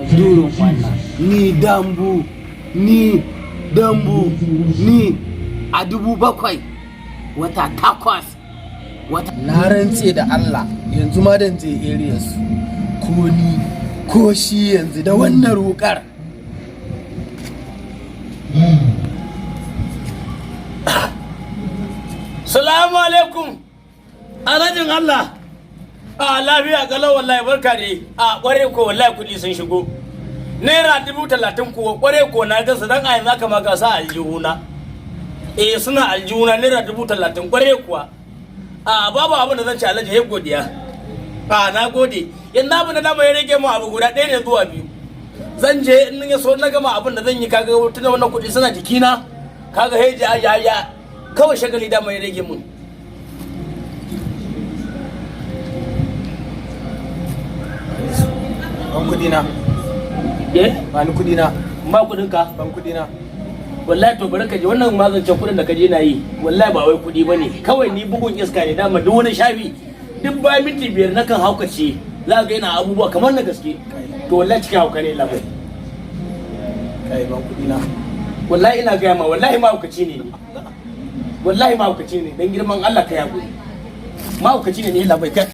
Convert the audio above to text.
Durin wannan ni dambu, ni dambu, ni a 7,000 wata 8 wata. Na rantse da Allah, yanzu ma dan je area su, ko ni ko shi yanzu da wannan wukar. Salamu alaikum. Alhajin Allah. A lafiya kalau wallahi, barka ne. A kware ko wallahi kuɗi sun shigo. ₦30,000 kuwa, kware ko na gansu dan a yanzu haka ma ga sa aljihuna. Eh, suna aljihuna, ₦30,000, kware kuwa. A babu abin da zan ci, Alhaji, he godiya. A na gode. Yanzu abin da dama ya rage mu abu guda ɗaya ne zuwa biyu. Zan je in ya so na gama abin da zan yi, kaga tunda wannan kuɗi suna jikina, kaga heji ya ya kawai shagali dama ya rage mun. Ban kudi na. Eh? Ba ni kudi na. Ba kuɗin ka? Ban kudi na. Wallahi to bari ka ji, wannan mazancen kuɗin da ka je na yi wallahi ba wai kuɗi bane, kawai ni bugun iska ne. Dama duk wani shafi, duk bayan minti 5 nakan haukace, za ga yana abubuwa kamar na gaske. To wallahi cikin hauka ne labai. Kai, ban kudi na. Wallahi ina gaya ma, wallahi mahaukaci ne ni, wallahi mahaukaci ne. Dan girman Allah ka yaƙuri, mahaukaci ne ni labai kai.